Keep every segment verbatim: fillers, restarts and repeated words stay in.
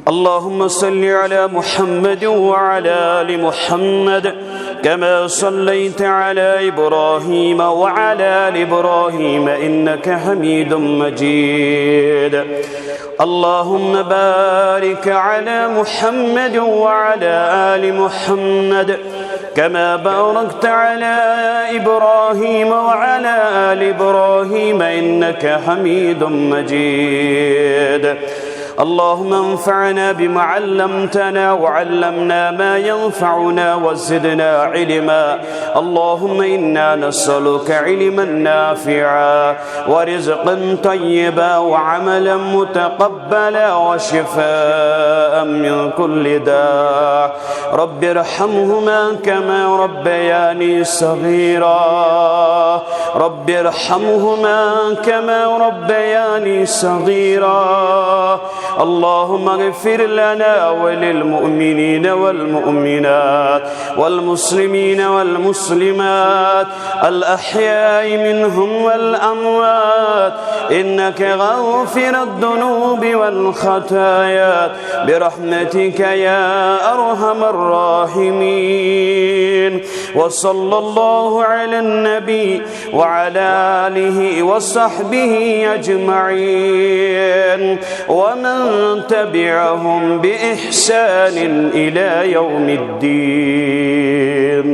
اللهم صل على محمد وعلى آل محمد كما صليت على إبراهيم وعلى آل إبراهيم إنك حميد مجيد. اللهم بارك على محمد وعلى آل محمد كما باركت على إبراهيم وعلى آل إبراهيم إنك حميد مجيد. اللهم انفعنا بما علمتنا وعلمنا ما ينفعنا وزدنا علما. اللهم إنا نسألك علما نافعا ورزقا طيبا وعملا متقبلا وشفاء من كل داء. رب ارحمهما كما ربياني صغيرا. رب ارحمهما كما ربياني صغيرا. اللهم اغفر لنا وللمؤمنين والمؤمنات والمسلمين والمسلمات الأحياء منهم والأموات إنك غافر الذنوب والخطايا برحمتك يا أرحم الراحمين. وصلى الله على النبي وعلى آله وصحبه أجمعين ومن تبعهم بإحسان إلى يوم الدين.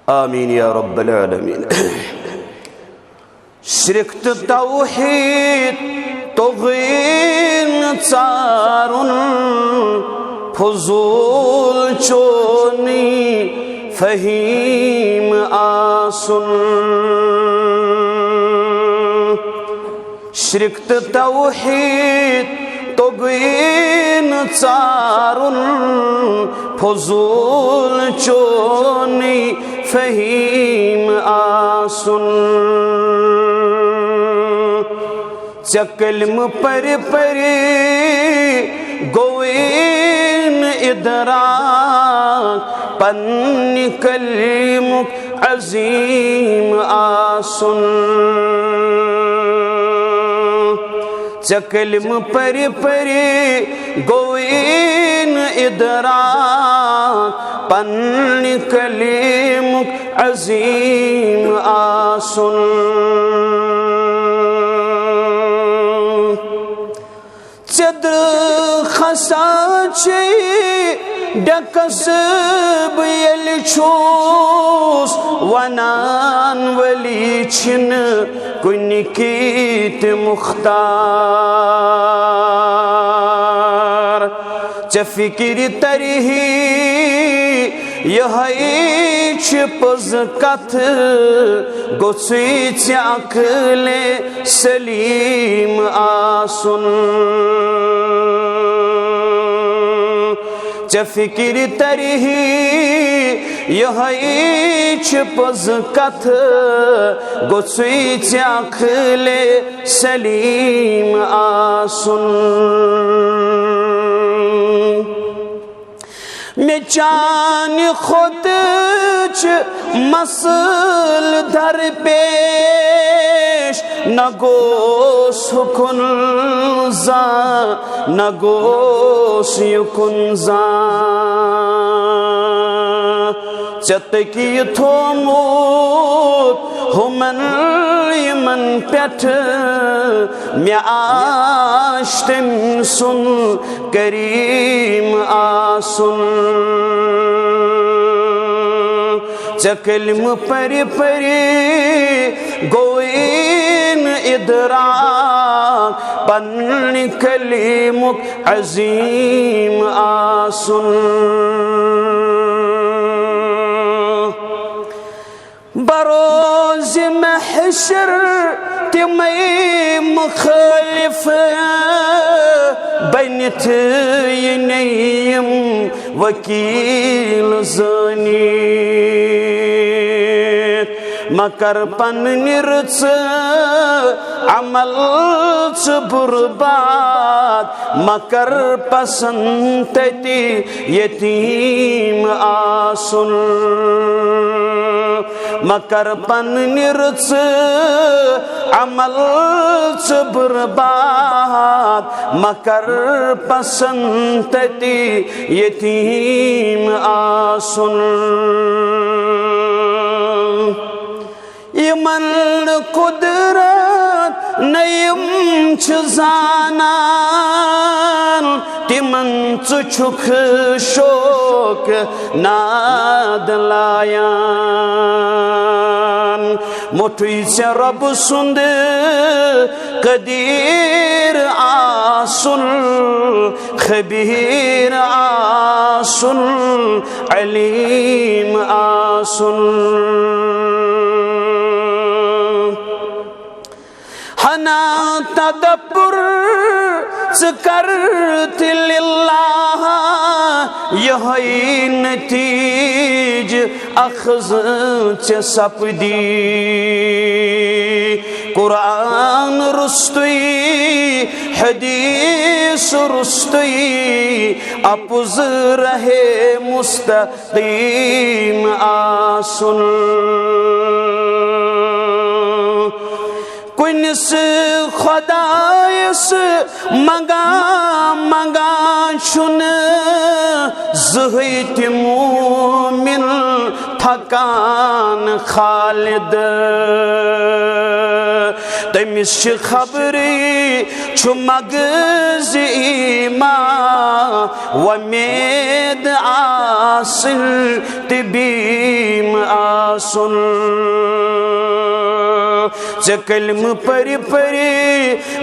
آمين يا رب العالمين. شرک تہٕ توحید توٚگُے نہٕ ژارُن، فضول چونُے فہیم آسُن۔ شرک تہٕ توحید توٚگُے نہٕ ژارُن، فضول چونُے فہیم آسُن۔ ژےٚ کلمہٕ پٔرِ پٔرِ گوٚوُے نہٕ ادراک پننہِ کلیمُک عظیم آسُن۔ ژےٚ کلمہٕ پٔرِ پٔرِ گوٚوُے نہٕ ادراک پننہِ کلیمُک عظیم آسُن۔ ژےٚ درخسا چھے ڈیکس بہٕ ییٚلہِ چھُس ونان، ولی چھِنہٕ کُنہِ کِتۍ مختار۔ ژےٚ فکرِ ترِہی یِہے چھِ پٔز کتھ، گوٚژھُے ژےٚ عقلِ سلیم آسُن۔ ژےٚ فکرِ ترِہی یِہے چھِ پٔز کتھ، گوٚژھُے ژےٚ عقلِ سلیم آسُن۔ مےٚ چانہِ کھۄتہٕ چھِ مسلہٕ درپیش، نہ گوٚژھ ہُکُن زانٛہہ، نہ گوٚژھ یُکُن زانٛہہ۔ ژےٚ تٔکی تھوٚومُت ہُمن یِمن پٮ۪ٹھ، مےٚ آسہِ تٔمۍ سُنٛد کریم آسُن۔ ژےٚ کلمہٕ پٔرِ پٔرِ گوٚوُے نہٕ ادراک پننہِ کلیمُک عظیم آسُن۔ بروز محشر تِمے مخٲلف بٔنِتھ یِنَے یِم وکیل زٲنِتھ۔ مگر پننہِ رٕژٕ عمل ژٕ برباد، مگر پسند تتی یتیم آسن۔ مگر پننہِ رٕژٕ عمل ژٕ برباد، مگر پسند تتی یتیم آسن۔ یمن نہٕ قدرت نہ یِم چھِ زانان، تمن ژٕ چھُکھ شوق ناد لایان۔ مۄٹھُے ژےٚ رۄب سُنٛد قدیر آسُن، خبیر آسُن، علیم آسُن۔ ہنا تدبر ژٕ کر تہِ للہ، یہے نتیج اخذ ژےٚ سپدی۔ قرآن رُستُے، حدیث رُستُے، اپُز رہے مستقیم آسُن۔ کُنِس خۄدایس منگان منگان چھُنہٕ زٕہٕے تہِ مومن تھکان خالد۔ تٔمِس چھِ خبرٕے چھُ مغز ایمان وۄمید آسٕنۍ تہٕ بیٖم آسُن۔ ژےٚ کلمہٕ پٔرِ پٔرِ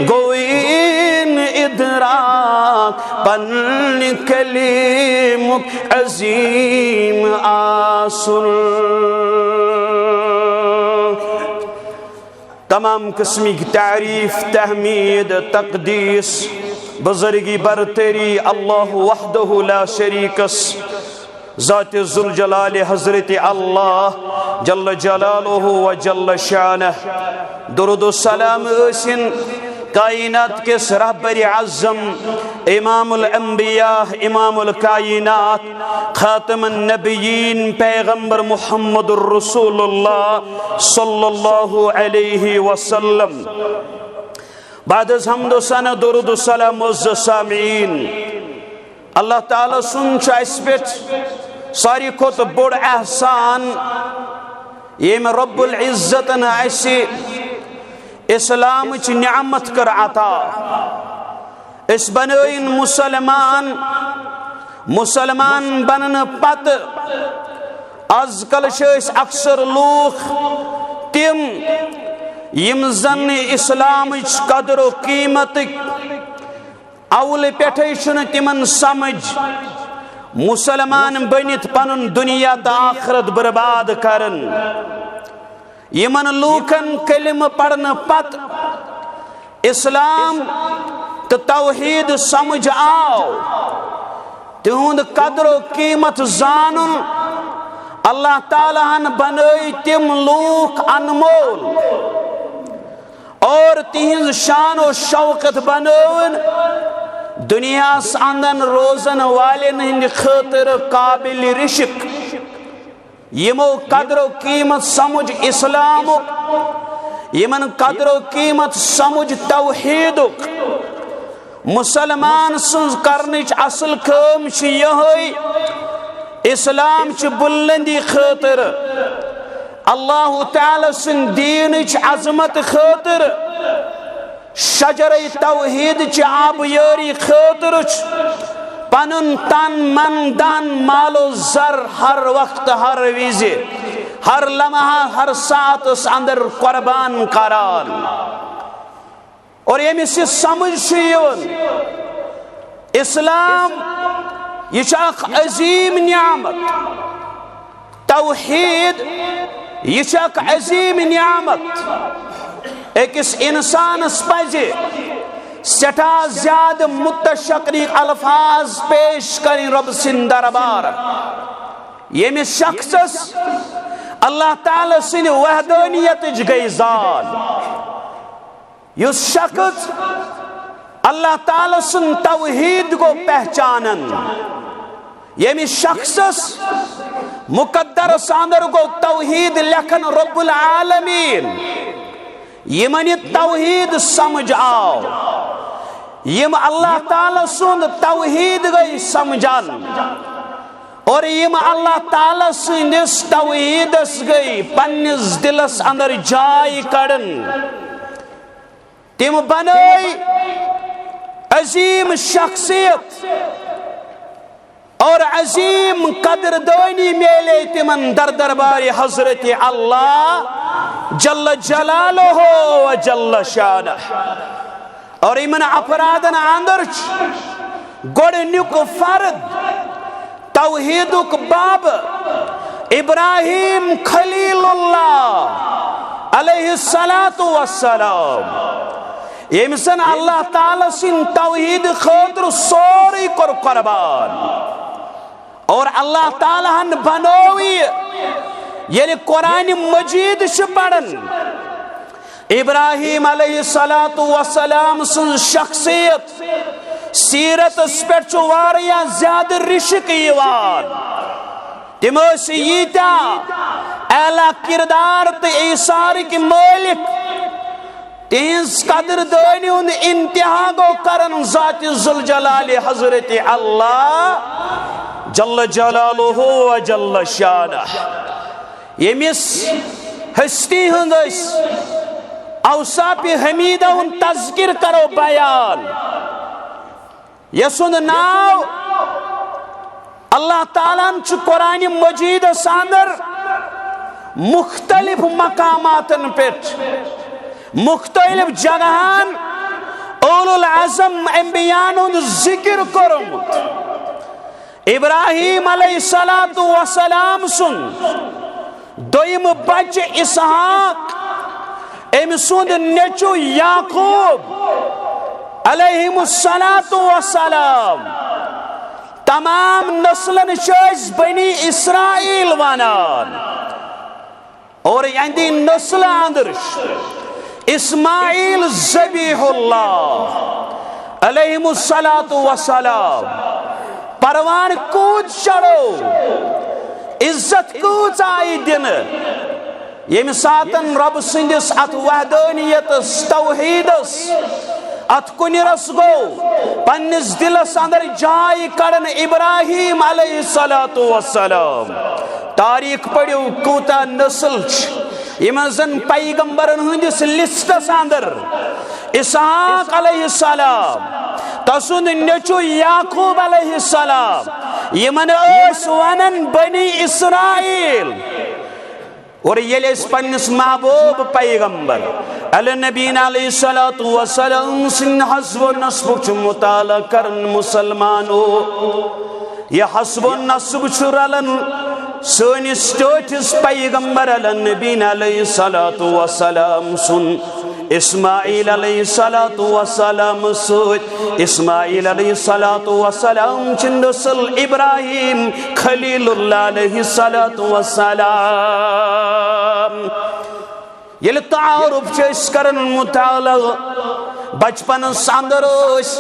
گوٚوٕے نہٕ ادراک پننہِ کلیمُک عظیم آسُن۔ تمام قسمٕکۍ تعریف، تحمید، تقدیس، بزرگی، برتری اللہ وحدہ لا شریکس، ذات ذوالجلال حضرت اللہ جل جلالہ و جل شانہ۔ درود و سلام ٲسِن کائنات کِس رہبر اعظم، امام الانبیاء، امام الکائنات، خاتم النبیین، پیغمبر محمد الرسول اللہ صلی اللہ علیہ وسلم۔ بعد از حمد و ثنا، درود و سلام، معزز سامعین، اللہ تعالیٰ سُنٛد چھُ اَسہِ پٮ۪ٹھ ساروی کھۄتہٕ بوٚڑ احسان، ییٚمۍ رب العزتن اَسہِ اسلامٕچ نعمت کٔر عطا۔ أسۍ بنٲوِن مسلمان۔ مسلمان بننہٕ پتہٕ از کل چھِ أسۍ اکثر لوٗکھ تِم، یِم زن نہٕ اسلامٕچ قدر و قیمتٕکۍ اولہٕ پٮ۪ٹھے چھُنہٕ تِمن سمجھ۔ مسلمان بٔنِتھ پنُن دُنیا تہٕ آخرت برباد کران۔ یِمن لوٗکن کلمہٕ پرنہٕ پتہٕ اسلام تہٕ توحید سمجھ آو، تِہُنٛد قدر و قیمت زانُن، اللہ تعالیٰ ہن بنٲوۍ تِم لوٗکھ انمول۔ اور تِہنٛز شان و شوکت بنٲوٕن دُنیاہس اندن روزن والٮ۪ن ہٕنٛدِ خٲطرٕ قابل رشک۔ یِمو قدر و قیمت سمجھ اسلامُک، یِمن قدر و قیمت سمجھ توحیدُک۔ مسلمان سٕنٛز کرنٕچ اصل کٲم چھِ یِہوٚے، اسلام چھِ بلندی خٲطرٕ، اللہ تعالیٰ سٕنٛدِ دیٖنٕچ عظمت خٲطرٕ، شجرے توحید چہِ آبیٲری خٲطرٕ چھُ پنُن تن، من، دن، مال و زر ہر وقت، ہر وِزِ، ہر لمحہ، ہر ساعتس اندر قربان کران۔ اور ییٚمِس یہِ سمجھ چھُ یِوان، اسلام یہِ چھُ اکھ عظیم نعمت، توحید یہِ چھُ اکھ عظیم نعمت۔ أکِس انسانس پزِ سٮ۪ٹھاہ زیادٕ متشکری الفاظ پیش کرٕنۍ رۄب سٕنٛدِ دربار، ییٚمِس شخصس اللہ تعالیٰ سٕنٛدِ وحدانیتٕچ گٔے زان۔ یُس شخص اللہ تعالیٰ سُنٛد توحید گوٚو پہچانن۔ ییٚمہِ شخصس مقدرس اندر گوٚو توحید لیکھن رب العالمین، یِمن یہِ توحید سمجھ آو، یِم اللہ تعالیٰ سُنٛد توحید گٔے سمجھن، اور یِم اللہ تعالیٰ سٕنٛدِس توحیدس گٔے پننِس دلس اندر جاے کڑن، تِم بنٲے عظیم شخصیت اور عظیم قدردانی میلے تِمن در دربار حضرت اللہ جل جلالہ و جل شانہ۔ اور یِمن افرادن اندر چھُ گۄڈٕنیُک فرد، توحیدُک باب، ابراہیم خلیل اللہ علیہ الصلوۃ والسلام، ییٚمۍ زن اللہ تعالیٰ سٕنٛدِ توحید خٲطرٕ سورُے کوٚر قربان۔ اور اللہ تعالیٰ ہن بنوو یہِ، ییٚلہِ قرآن مجید چھِ پران، ابراہیم علیہ الصلوۃ والسلام سٕنٛز شخصیت، سیرتس پٮ۪ٹھ چھُ واریاہ زیادٕ رشک یِوان۔ تِم ٲسۍ ییٖتیٛاہ اعلیٰ کردار تہٕ ایثارٕکۍ مٲلک، تِہنٛز قدردٲنی ہُنٛد انتہا گوٚو کرن ذات ذوالجلال حضرت اللہ جل جلالہ و جل شانہ، ییٚمِس ہستی ہُنٛد أسۍ اوصاف حمیدہ ہُنٛد تذکر کرو بیان، یسُنٛد ناو اللہ تعالیٰ ہن چھُ قرآن مجیدس اندر مختلف مقاماتن پٮ۪ٹھ، مختلف جگہن اولو العزم انبیاءن ہُنٛد ذکر کوٚرمُت۔ ابراہیم علیہ الصلوۃ والسلام سُنٛد دوٚیِم بچہٕ اسحاق، أمۍ سُنٛد نیٚچو یعقوب علیہم الصلوۃ والسلام، تمام نسلن چھِ أسۍ بنی اسرائیل ونان۔ اور یہندی نسل اندر چھُ اسماعیل ذبیح اللہ علیہم الصلوۃ والسلام، پروان کوٗت چڑھو، عزت کۭژ آیہِ دِنہٕ، ییٚمہِ ساتن رب سٕنٛدِس اتھ وحدانیتس، توحیدس، اتھ کُنِرس گوٚو پننِس دلس اندر جاے کڑن ابراہیم علیہ الصلوۃ والسلام۔ تاریخ پٔرِو، کوٗتاہ نسل چھِ یِمن زن پیغمبرن ہٕنٛدِس لسٹس اندر اسحاق علیہ السلام، تسُنٛد نیٚچو یعقوب علیہ السلام، یِمن ٲسۍ ونان بنی اسرائیل۔ اور ییٚلہِ أسۍ پننِس محبوب پیغمبر علی نبینا علیہ الصلوۃ والسلام سٕنٛدِ حسب و نسبُک چھُ مطالعہ کران مسلمانو، یہِ حسب و نسب چھُ رلان سٲنِس ٹٲٹھِس پیغمبر علی نبینا علیہ الصلوۃ والسلام سُنٛد اسماعیل علیہ الصلوۃ والسلام سۭتۍ۔ اسماعیل علیہ الصلوۃ والسلام چھِ نسل ابراہیم خلیل اللہ علیہ الصلوۃ والسلام۔ ییٚلہِ تعارف چھِ أسۍ کران، مطالعہ، بچپنس اندر ٲسۍ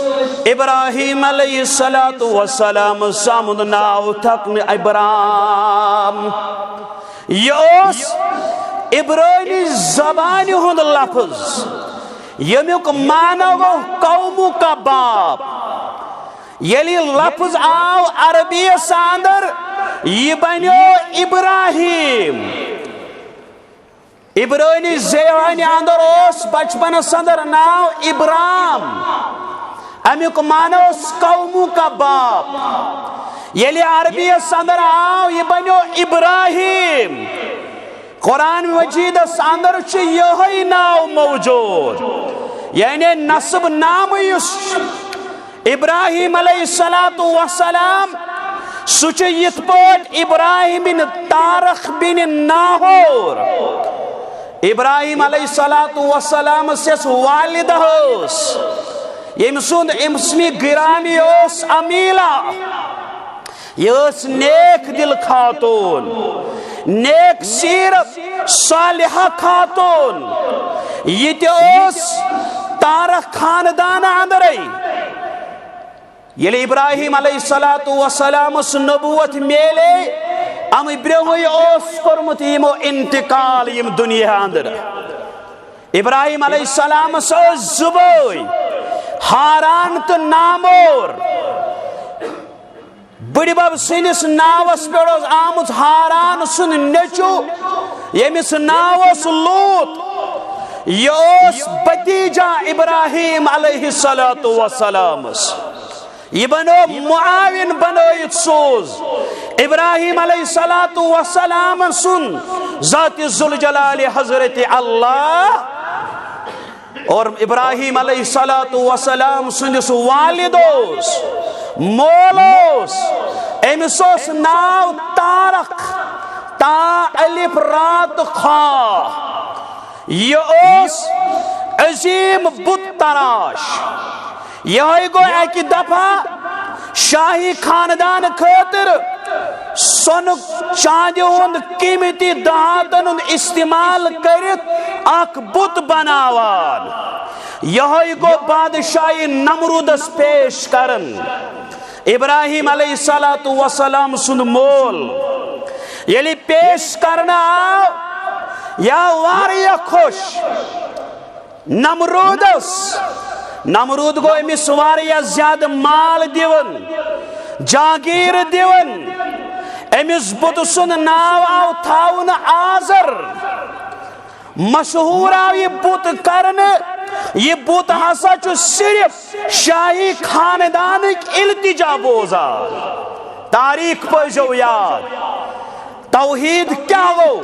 ابراہیم علیہ الصلوۃ والسلام سُنٛد ناو تھکنہٕ ابرام۔ یہِ اوس عبرٲنی زبانہِ ہُنٛد لفظ، ییٚمیُک معنی گوٚو قومُک باپ۔ ییٚلہِ یہِ لفظ آو عربیَس اندر، یہِ بنیو ابراہیم۔ عبرٲنی زیوانہِ اندر اوس بچپنس اندر ناو ابرام، امیُک معنی اوس قومُک باپ۔ ییٚلہِ عربیَس اندر آو، یہِ بنیو ابراہیم۔ قرآن مجیدس اندر چھُ یِہوٚے ناو موجود، یعنی نسب نامہٕ یُس چھُ ابراہیم علیہ الصلوۃ والسلام، سُہ چھُ یِتھ پٲٹھۍ ابراہیم بن تارخ بن ناہور۔ ابراہیم علیہ الصلوۃ والسلامس یۄس والدہ ٲس، ییٚمہِ سُنٛد اسمِ گرامی اوس امیلہ، یہِ ٲس نیک دل خاتون، نیک سیرت صالحہ خاتون۔ یہِ تہِ اوس تارک خاندان اندرے۔ ییٚلہِ ابراہیم علیہ الصلوۃ والسلامس نبوت میلے، امہِ برونٛہٕے اوس کوٚرمُت یِمو انتقال یِم دُنیا اندر۔ ابراہیم علیہ السلامس ٲسۍ زٕ بٲے، ہاران تہٕ نامور۔ بٕڈِبب سٕنٛدِس ناوس پٮ۪ٹھ اوس آمُت ہاران سُنٛد نیٚچو، ییٚمِس ناو اوس لوط۔ یہِ اوس بھتیجہ ابراہیم علیہ الصلوۃ والسلامس۔ یہِ بنو معاون، بنٲیِتھ سوز ابراہیم علیہ الصلوۃ والسلام سُنٛد ذات ذوالجلال حضرت اللہ۔ اور ابراہیم علیہ الصلوۃ والسلام سٕنٛدِس والد اوس، مول اوس، أمِس اوس ناو تارک، تا الف را تہٕ خا۔ یہِ اوس عظیم بت تراش۔ یِہوٚے گوٚو اَکہِ دفعہ شاہی خاندان خٲطرٕ سۄنہٕ چاندِ ہُنٛد قۭمتی دھاتن ہُنٛد استعمال کٔرِتھ اکھ بُت بناوان۔ یِہوٚے گوٚو بادشاہی نمرودس پیش کران۔ ابراہیم علیہ الصلوۃ والسلام سُنٛد مول ییٚلہِ پیش کرنہٕ آو، یہِ آو واریاہ خۄش۔ نمرودس، نمرود گوٚو أمِس واریاہ زیادٕ مال دِوان، جاگیر دِوان۔ أمِس بُتہٕ سُنٛد ناو آو تھاونہٕ آزر۔ مشہوٗر آو یہِ بُت کرنہٕ۔ یہِ بُت ہسا چھُ صرف شاہی خاندانٕکۍ التجا بوزان۔ تاریخ پٲیزیو یاد۔ توحید کیٛاہ گوٚو؟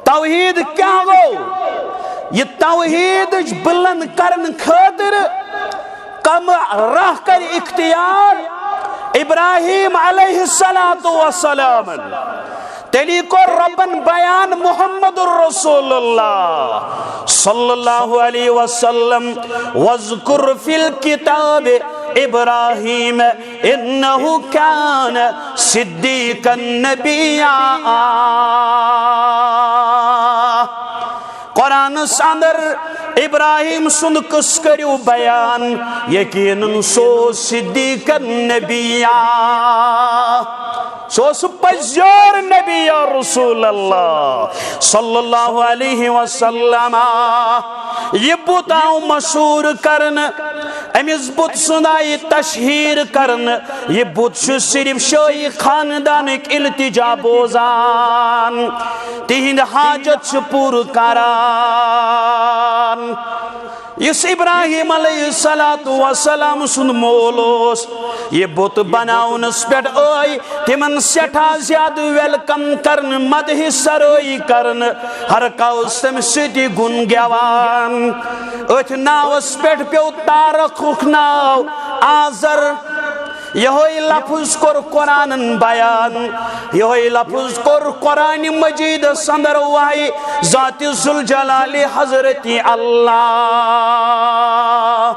توحید کیٛاہ گوٚو؟ یہِ توحیدٕچ بُلند کرنہٕ خٲطرٕ کم راہ کر اختیار ابراہیم علیہ الصلوۃ والسلامن۔ تیٚلی کوٚر رۄبن بیان محمد رسول اللہ صلی اللہ علیہ وسلم، "واذکر فی الکتاب ابراہیم انہ کان صدیقا نبیا۔" قرآنس اندر ابراہیم سُنٛد قصہٕ کٔرِو بیان، یقیناً سُہ اوس صدیقا نبیا۔ سُہ اوس پزیور نبی یا رسول اللہ صلی اللہ علیہ وسلم۔ یہِ بُت آو مشہوٗر کرنہٕ، أمِس بُت سُنٛد آیہِ تشہیٖر کرنہٕ۔ یہِ بُت چھُ صرف شٲہی خاندانٕکۍ التجا بوزان، تِہنٛدۍ حاجت چھُ پوٗرٕ کران۔ یُس ابراہیم علیہ الصلوۃ والسلام سُنٛد مول اوس، یہِ بُت بناونس پٮ۪ٹھ آے تِمن سٮ۪ٹھاہ زیادٕ ویلکم کرنہٕ، مدحِ سرٲیی کرنہٕ، ہر کانٛہہ اوس تمہِ سۭتۍ گُن گٮ۪وان۔ أتھۍ ناوس پٮ۪ٹھ پیوٚو تارکُک ناو آزر۔ یِہوٚے لفظ کوٚر قرآنن بیان، یِہوٚے لفظ کوٚر قرآن مجیدس اندر وحی ذات ذوالجلال حضرت اللہ۔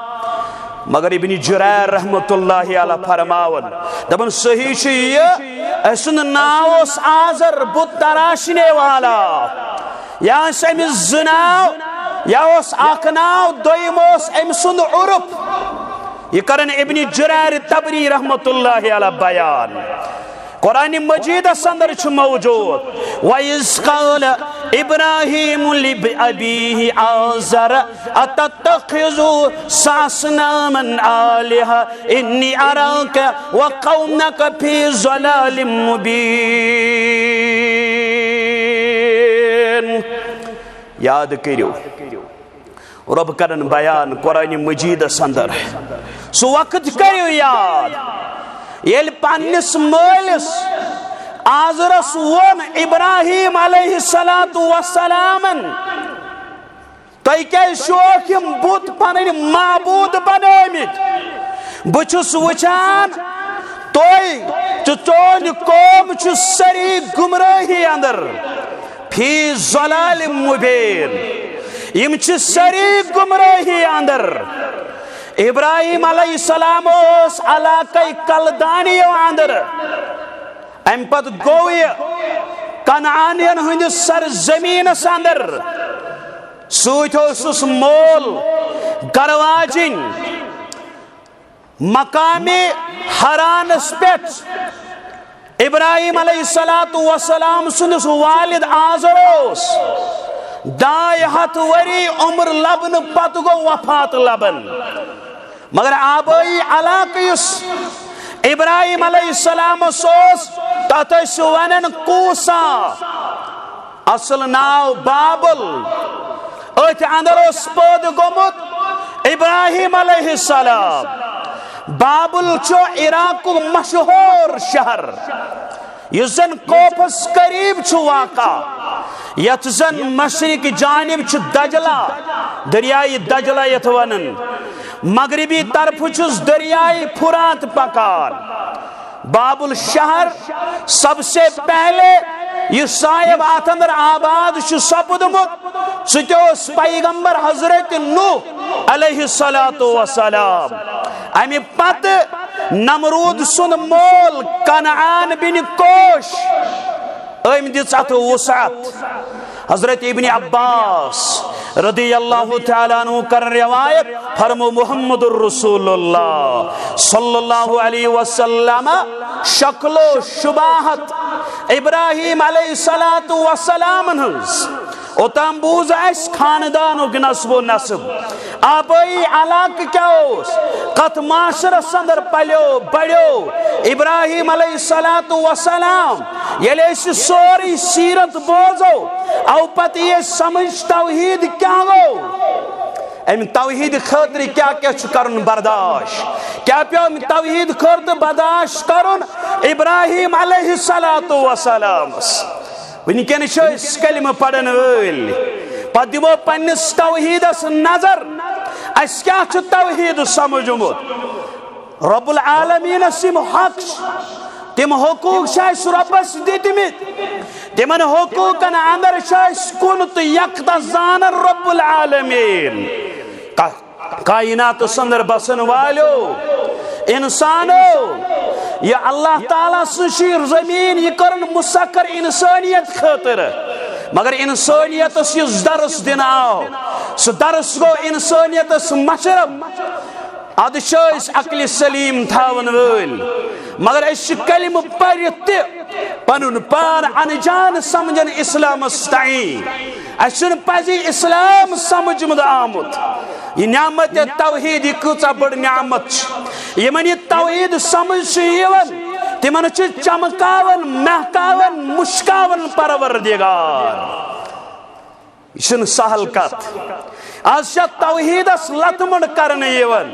مگر ابن جریر رحمت اللہ علیہ فرماوان، دپان، صحیح چھُ یہِ، أمۍ سُنٛد ناو اوس آزر، بُت تراشنے والا۔ یا ٲسۍ أمِس زٕ ناو، یا اوس اکھ ناو، دوٚیِم اوس أمۍ سُنٛد عرف۔ یہِ کرن ابن جریر طبری رحمت اللہ علیہ بیان۔ قرآن مجیدس اندر چھُ موجود، "وَإِذْ قَالَ إِبْرَاهِيمُ لِأَبِيهِ آزَرَ أَتَتَّخِذُ أَصْنَامًا آلِهَةً إِنِّي أَرَاكَ وَقَوْمَكَ فِي ضَلَالٍ مُّبِينٍ۔" یاد کٔرِو، رۄب کرن بیان قرآن مجیدس اندر۔ سُہ وقت کٔرِو یاد، ییٚلہِ پننِس مٲلِس آزرس ووٚن ابراہیم علیہ الصلوۃ والسلامن، "تۄہہِ کیازِ چھِو یِم بُت پنٕنۍ معبوٗد بنٲومٕتۍ؟ بہٕ چھُس وٕچھان، تُہۍ تہٕ چون قوم چھُ سٲری گمرٲہی اندر، فی ضلال مبین۔ یِم چھِ سٲری گمرٲہی اندر۔" ابراہیم علیہ السلام اوس علاقے کلدانیو اندر۔ امہِ پتہٕ گوٚو یہِ کنعانین ہٕنٛدِس سرزمینس اندر۔ سۭتۍ اوسُس مول، کرواجِنۍ مقامِ حرانس پٮ۪ٹھ ابراہیم علیہ الصلوۃ والسلام سٕنٛدِس والد آزر اوس۔ ڈاے ہتھ ؤری عمر لبنہٕ پتہٕ گوٚو وفات لبن۔ مگر آبٲیی علاقہٕ یُس ابراہیم علیہ السلامس اوس، تتھ ٲسۍ ونان کوسا، اصل ناو بابل۔ أتھۍ اندر اوس پٲدٕ گوٚمُت ابراہیم علیہ السلام۔ بابل چھُ عراقُک مشہوٗر شہر، یُس زن کوفس قریب چھُ واقع، یتھ زن مشرق جانب چھُ دجلہ، دریائے دجلہ یتھ ونان، مغربی طرفہٕ چھُس دریائے فرات پکان۔ بابل شہر سب سے پہلے یُس صاحب اتھ اندر آباد چھُ سپُدمُت، سُہ تہِ اوس پیغمبر حضرت نوح علیہ الصلوۃ والسلام۔ امہِ پتہٕ نمرود سُنٛد مول کنعان بن کوش، أمۍ دِژ اتھ وسعت۔ حضرت ابن عباس رضی اللہ تعالیٰ عنہ کرن روایت، فرمو محمد رسول اللہ صلی اللہ علیہ وسلم شکل و شباہت ابراہیم علیہ الصلوۃ والسلام ہٕنٛز۔ اوٚتام بوٗز اَسہِ خاندانُک نسب و نسب۔ آبٲیی علاقہٕ کیٛاہ اوس؟ کتھ معاشرس اندر پلیو بڑیو ابراہیم علیہ الصلوۃ والسلام؟ ییٚلہِ أسۍ سورُے سیرت بوزو، او پتہٕ یی اَسہِ سمجھ توحید کیٛاہ گوٚو۔ امہِ توحید خٲطرٕ کیٛاہ کیٛاہ چھُ کرُن برداشت، کیٛاہ پیوٚو امہِ توحید خٲطرٕ برداشت کرُن ابراہیم علیہ الصلوۃ والسلامس۔ وٕنکیٚن چھِ أسۍ کلمہٕ پرن وٲلۍ، پتہٕ دِمو پننِس توحیدس نظر، اسہِ کیٛاہ چھُ توحید سمجھمُت۔ رب العالمینس یِم حق چھِ، تِم حقوق چھِ اسہِ رۄبس دِتمٕتۍ۔ تِمن حقوقن اندر چھُ اسہِ کُن تہٕ یکتا زانن رب العالمین۔ کا-، کائناتس اندر بسن والیو انسانو، یہِ اللہ تعالیٰ سٕنٛز چھِ یہِ زمین، یہِ کٔرٕن مسخر انسانیت خٲطرٕ۔ مگر انسانیتس یُس درس دِنہٕ آو، سُہ درس گوٚو انسانیتس مشرب۔ ادٕ چھِ أسۍ عقلِ سلیم تھاون وٲلۍ، مگر أسۍ چھِ کلمہٕ پٔرِتھ تہِ پنُن پان انجان سمجھن اسلامس تام۔ اسہِ چھُنہٕ پزی اسلام سمجھمُت آمُت۔ یہِ نعمت توحید، یہِ کۭژاہ بٔڑ نعمت چھِ۔ یِمن یہِ توحید سمجھ چھُ یِوان، تِمن چھُ چمکاوان، مہکاوان، مشکاوان پروردگار۔ یہِ چھُنہٕ سہل کتھ۔ از چھےٚ توحیدس لتہٕ مۄنڈ کرنہٕ یِوان۔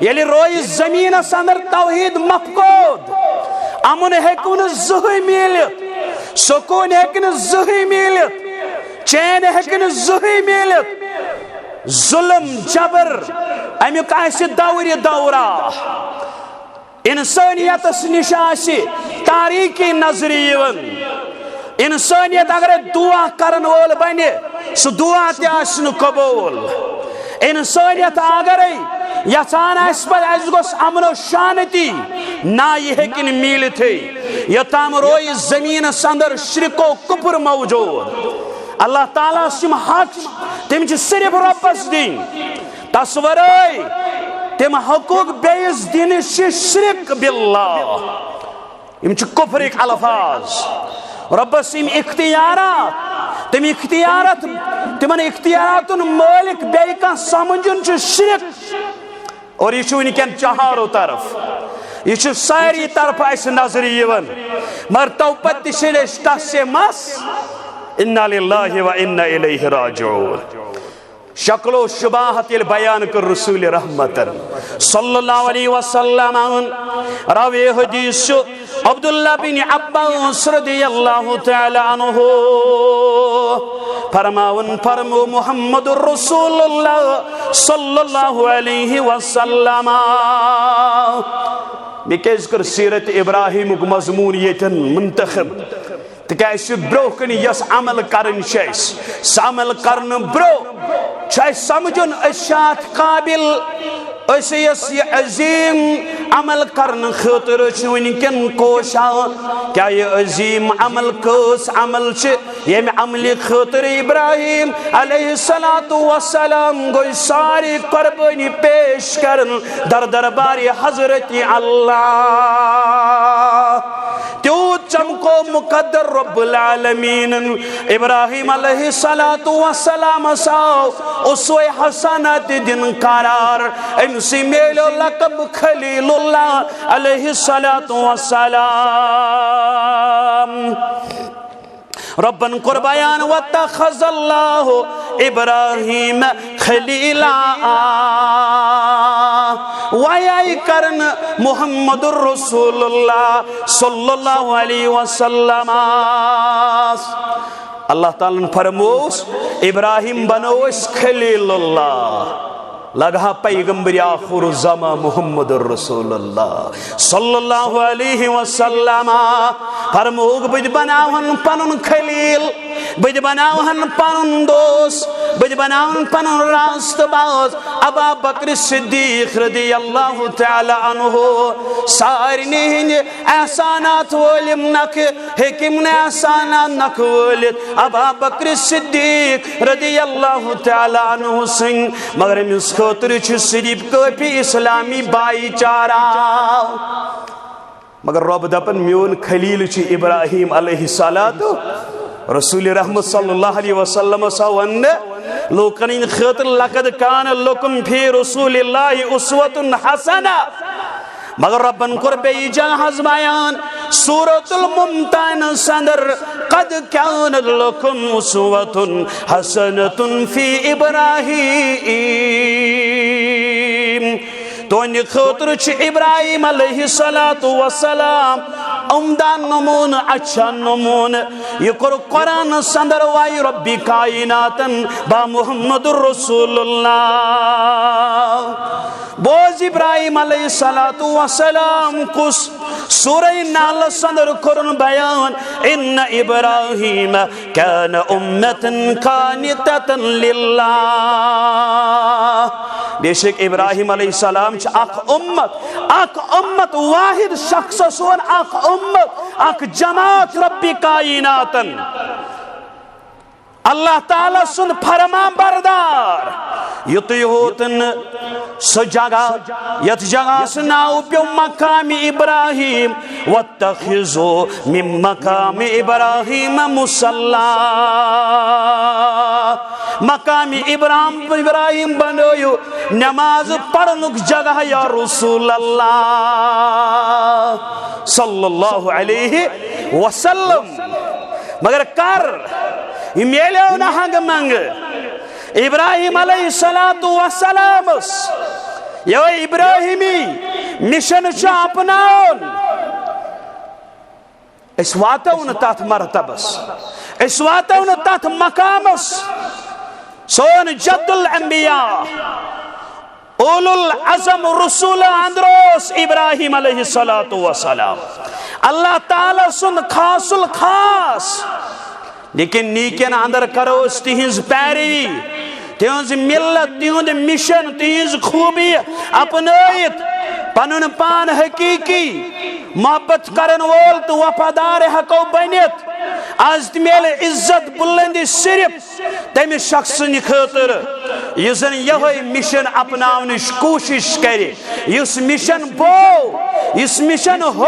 ییٚلہِ رویہِ زمینس اندر توحید مفقود، امن ہیٚکہِ نہٕ زٕہٕے میٖلِتھ، سکوٗن ہیٚکہِ نہٕ زٕہٕے میٖلِتھ، چین ہیٚکہِ نہٕ زٕہٕے میٖلِتھ۔ ظلم جبر امیُک آسہِ دورِ دورہ۔ انسانیتس نِش آسہِ تاریکی نظرِ یِوان۔ انسانیت اگرے دعا کرن وول بنہِ، سُہ دعا تہِ آسہِ نہٕ قبول۔ انسانیت اگرے یژھان آسہِ پتہٕ اسہِ گوٚژھ امن و شانتی، نہ، یہِ ہیٚکہِ نہٕ میٖلتھٕے۔ یوٚتام رویہِ زمینس اندر شرک و کفر موجود۔ اللہ تعالیٰ ہس یِم حق چھِ، تِم چھِ صرف رۄبس دِنۍ۔ تس ورٲے تِم حقوق بیٚیِس دِنہٕ چھِ شرک باللہ۔ یِم چھِ کفرٕکۍ الفاظ۔ رۄبس یِم اختیارات، تِم اختیارات، تِمن اختیاراتن مٲلِک بیٚیہِ کانٛہہ سمجھُن چھُ شرک۔ اور یہِ چھُ وٕنکیٚن چہارو طرف، یہِ چھُ ساری طرفہٕ اسہِ نظرِ یِوان، مگر تو پتہٕ تہِ چھِ أسۍ ٹس سے مس۔ انا للہ و انا الیہ راجعون۔ شکل و شباہت ییٚلہِ بیان کٔر رسول رحمتن صلی اللہ علیہ وسلم، راوی حدیث چھُ عبداللہ بن عباس رضی اللہ تعالیٰ عنہ، فرماوان، فرمو محمد رسول اللہ صلی اللہ علیہ وسلم۔ مےٚ کیازِ کٔر سیرت ابراہیمُک مضمون ییٚتٮ۪ن منتخب؟ تِکیازِ برونٛہہ کُن یۄس عمل کرٕنۍ چھِ اَسہِ، سُہ عمل کرنہٕ برونٛہہ چھُ اَسہِ سمجھُن أسۍ چھِ اَتھ قابل أسۍ یۄس یہِ عظیٖم عمل کرنہٕ خٲطرٕ چھِ وٕنکٮ۪ن کوشان، کیٛاہ یہِ عظیٖم عمل کٔژ عمل چھِ، ییٚمہِ عملہِ خٲطرٕ ابراہیم علیہ الصلوۃ والسلام گوٚو سارے قربٲنی پیش کرن در دربارِ حضرت اللہ۔ تیوٗت چمکو مقدر رب العالمینن۔ ابراہیم علیہ الصلوۃ والسلام آو اسوہ حسنہ تہِ دِنہٕ قرار۔ أمۍ سٕے میلیو لقب خلیل اللہ علیہ الصلوۃ والسلام۔ ربن کوٚر بیان، "واتخذ اللہ ابراہیم خلیلا"۔ وۄنۍ آیہِ کرنہٕ محمد رسول اللہ صلی اللہ علیہ وسلم۔ اللہ تعالیٰ ہن فرمووس، ابراہیم بنوو أسۍ خلیل اللہ۔ لگہا پیغمبر آخر الزمان محمد رسول اللہ صلی اللہ علیہ وسلم۔ فرمووُکھ، بہٕ تہِ بناوہن پنُن خلیل، بہٕ تہِ بناوہن پنُن دوست، بہٕ تہِ بناوہن پنُن راست باز۔ ابا بکر صدیق رضی اللہ تعالیٰ عنہ، سارنٕے ہٕنٛدِ احسانات وٲلِم نکھٕ، ہیٚکِم نہٕ احسانات نکھٕ وٲلِتھ ابا بکر صدیق رضی اللہ تعالیٰ عنہ سٕنٛدۍ، مگر أمِس خٲطرٕ چھُ صرف کٲفی اسلامی بھائی چارہ۔ مگر رۄب دپان، میون خلیل چھُ ابراہیم علیہ الصلوۃ، رسول رحمت صلی اللہ علیہ وسلم سا وننہٕ لوکن ہٕنٛدِ خٲطرٕ، "لقد کان لکم فی رسول اللہ اسوۃ حسنہ"۔ مگر ربن کوٚر بیٚیہِ جاے حظ بیان، سورۃ الممتحنہ اندر، "قد کان لکم اسوۃ حسنۃ فی ابراہیم"۔ تُہنٛدِ خٲطرٕ چھُ ابراہیم علیہ الصلوۃ والسلام عمدہ نمونہٕ، اچھا نمونہٕ۔ یہِ کوٚر قرآنس اندر وحی ربِ کائناتن با محمد رسول اللہ۔ بوز ابراہیم علیہ الصلوۃ والسلام کُس سورہ نحلس اندر کوٚرُن بیان، "ان ابراہیم کان امۃ قانتۃ للہ"۔ بے شک ابراہیم علیہ السلام چھُ اکھ امت، اکھ امت، واحد شخص سون اکھ امت، اکھ جماعت ربِ کائناتن۔ اللہ تعالیٰ سُنٛد فرمان بردار۔ یُتُے ہوت نہٕ، سۄ جگہ، یتھ جگہس ناو پیوٚو مقام ابراہیم، "واتخذوا من مقام ابراہیم مصلی"۔ مقام ابراہیم، ابراہیم بنٲیِو نماز پرنُک جگہ یا رسول اللہ صلی اللہ علیہ وسلم۔ مگر کر، یہِ میلیو نہٕ ہنگہٕ منگہٕ۔ ابراہیم علیہ الصلوۃ والسلامس یہِ ابراہیمی مشن چھُ اپناوُن۔ أسۍ واتو نہٕ تتھ مرتبس، أسۍ واتو نہٕ تتھ مقامس۔ سون جد الانبیاء، اولو العزم رسول اندر اوس ابراہیم علیہ الصلوۃ والسلام، اللہ تعالیٰ سُنٛد خاص الخاص۔ لیکن نیکن اندر کرو أسۍ تِہنٛز پیروی، تِہنٛز ملت، تِہُنٛد مشن، تِہنٛز خوبی اپنٲیِتھ پنُن پان حقیقی محبت کرن وول تہٕ وفادار ہیکو بٔنِتھ۔ از تہِ میلہِ عزت بلندی صرف تمہِ شخص سٕنٛدِ خٲطرٕ یُس زن یہے مشن اپناونٕچ کوٗشش کرِ، یُس مشن بو، یُس مشن ہو،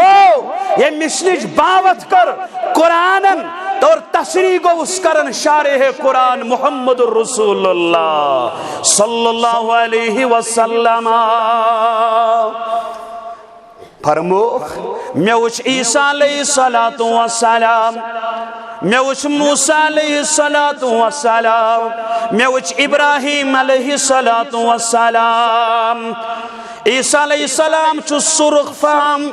ییٚمہِ مشنٕچ باوتھ کٔر قرآنن، اور تصریح گوٚوُس کران شارح قرآن محمد رسول اللہ صلی اللہ علیہ وسلم۔ فرمووُکھ، مےٚ وُچھ عیسیٰ علیہ الصلوۃ والسلام، مےٚ وُچھ موسیٰ علیہ الصلوۃ والسلام، مےٚ وُچھ ابراہیم علیہ الصلوۃ والسلام۔ عیسیٰ علیہ السلام چھُ سرخ فام،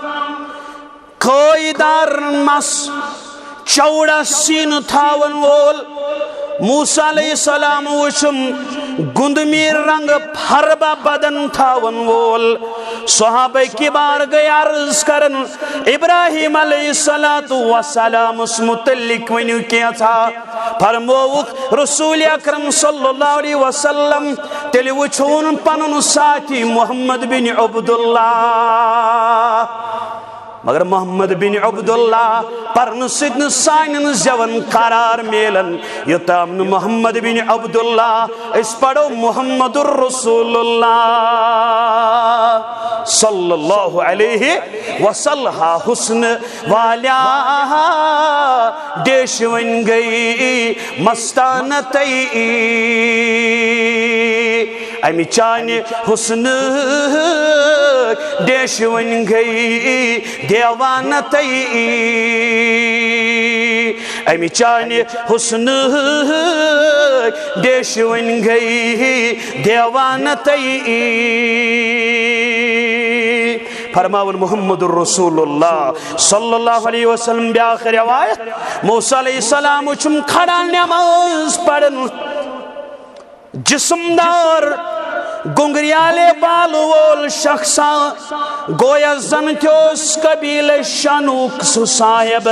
کھٲے دار مس، چوڑا سینہٕ تھاون وول۔ موسیٰ علیہ السلام وُچھُم، گُندمی رنگ پھربہ بدن تھاون وول۔ صحابہ کبار گٔے عرض کرن، ابراہیم علیہ الصلوۃ والسلامس متعلق ؤنِو کینٛژھا۔ فرمووُکھ رسول اکرم صلی اللہ علیہ وسلم، تیٚلہِ وٕچھوُن پنُن ساتھی محمد بن عبداللہ۔ مگر محمد بن عبداللہ پرنہٕ سۭتۍ نہٕ سانٮ۪ن زٮ۪ون قرار میلان، یوٚتام نہٕ محمد بن عبداللہ أسۍ پرو محمد رسول اللہ صلی اللہ علیہ وسلم۔ ہا حسن والیا ڈیش ونۍ گٔے مستانہ تئی، امہِ چانہِ حسنہٕ ڈیش ونۍ گٔے دیوانہ تئی، امہِ چانہِ حسنہٕ ڈیش ونۍ گٔے دیوانہ تئی۔ فرماوُن محمد رسول اللہ صلی اللہ علیہ وسلم۔ بیاکھ روایت، موسیٰ علیہ السلام چھُم کھڑا نماز پران، جسم دار گنگریالے بال وول شخصا، گویا زن تہِ اوس قبیلہ شنوک سُہ صاحب۔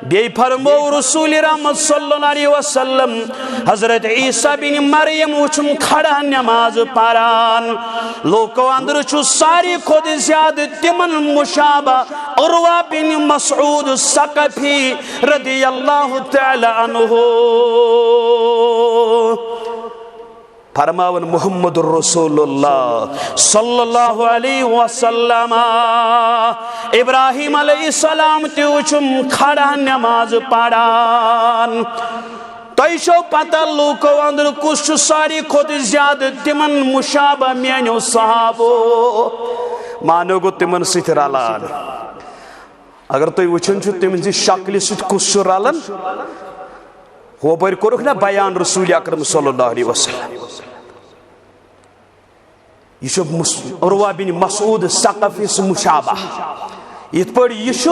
بیٚیہِ فرموو رسول رحمت صلی اللہ علیہ وسلم، حضرت عیسیٰ بن مریم وُچھُم کھڑا نماز پران۔ لوٗکو اندرٕ چھُ ساروی کھۄتہٕ زیادٕ تِمن مشابہ عروہ بن مسعود ثقفی رضی اللہ تعالی عنہ۔ فرماوان محمد رسول اللہ صلی اللہ علیہ وسلم، ابراہیم علیہ السلام تہِ وُچھُم کھڑا نماز پران۔ تۄہہِ چھو پتہ لوٗکو اندر کُس چھُ ساروی کھۄتہٕ زیادٕ تِمن مشابہ میانیو صحابو؟ مانو گوٚو تِمن سۭتۍ رلان۔ اگر تُہۍ وٕچھان چھِو تِمن زِ شکلہِ سۭتۍ کُس چھُ رلان، ہوپٲرۍ کوٚرُکھ نہ بیان رسول اکرم صلی اللہ علیہ وسلم۔ یہِ چھُ مس-، عروہ بن مسعود ثقفی سُنٛد مشابہ۔ یِتھ پٲٹھۍ یہِ چھُ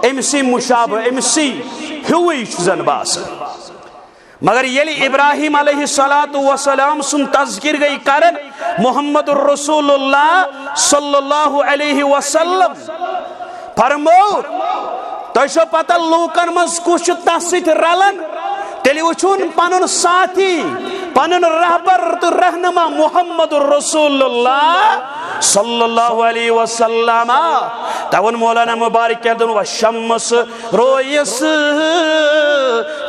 أمۍ سٕے مشابہ، أمۍ سٕے ہیوٗوٕے چھُ زن باسان۔ مگر ییٚلہِ ابراہیم علیہ الصلوۃ والسلام سُنٛد تذکر گٔے کران، محمد رسول اللہ صلی اللہ علیہ وسلم فرموو، تۄہہِ چھو پتہ لوٗکن منٛز کُس چھُ تس سۭتۍ رلان؟ تیٚلہِ وٕچھُن پنُن ساتھی، پنُن رہبر تہٕ رہنما محمد رسول اللہ صلی اللہ علیہ وسلم۔ توَن مولانا مبارک کیٛاہ دوٚپُن، "وشمس رویس